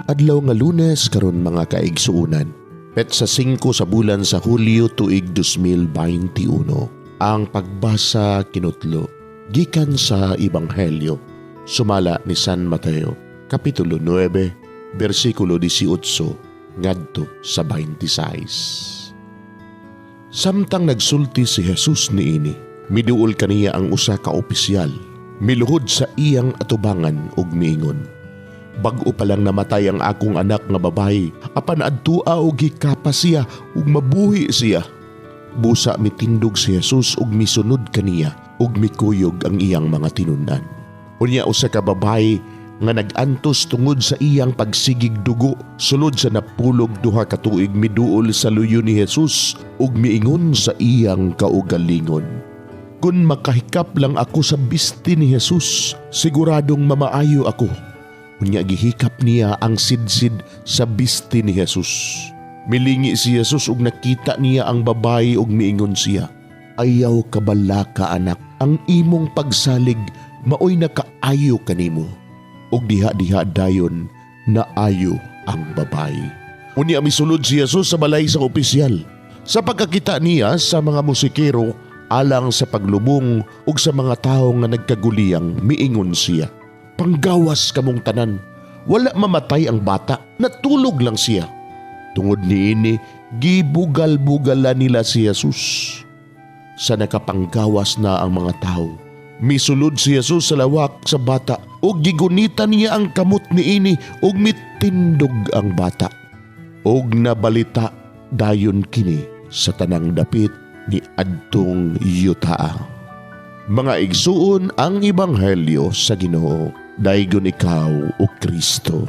Adlaw nga Lunes karon, mga kaigsuonan. Petsa 5 sa bulan sa Hulyo, tuig 2021. Ang pagbasa kinutlo gikan sa Ebanghelyo sumala ni San Mateo, kapitulo 9, bersikulo 18 ngadto sa 26. Samtang nagsulti si Jesus niini, miduol kaniya ang usa ka opisyal, miluhod sa iyang atubangan ug miingon, "Bag-o pa lang namatay ang akong anak nga babayi, apan adtua og hikapa siya ug mabuhi siya." Busa mitindog si Jesus ug misunod kaniya ug mikuyog ang iyang mga tinun-an. Unya usa ka babayi nga nag-antos tungod sa iyang pagsigig dugo sulod sa 12 ka tuig miduol sa luyo ni Jesus ug miingon sa iyang kaugalingon, "Kung makahikap lang ako sa bisti ni Jesus, siguradong mamaayo ako." Unya gihikap niya ang sidsid sa bisti ni Jesus. Milingi si Jesus ug nakita niya ang babayi ug miingon siya, "Ayaw kabalaka, anak, ang imong pagsalig maoy nakaayo kanimo." Ug diha-diha dayon naayo ang babayi. Unya misulod si Jesus sa balay sa opisyal. Sa pagkakita niya sa mga musikero alang sa paglubong ug sa mga tawo nga nagkaguliyang, miingon siya, "Panggawas kamong tanan. Wala mamatay ang bata, natulog lang siya." Tungod niini, gibugal-bugala nila si Jesus. Sa nakapanggawas na ang mga tao, misulod si Jesus sa lawak sa bata ug gigunitan niya ang kamot niini ug mitindog ang bata. Ug nabalita dayon kini sa tanang dapit ni adtong yutaa. Mga igsuon, ang ebanghelyo sa Ginoo. Daygon ikaw, o Kristo.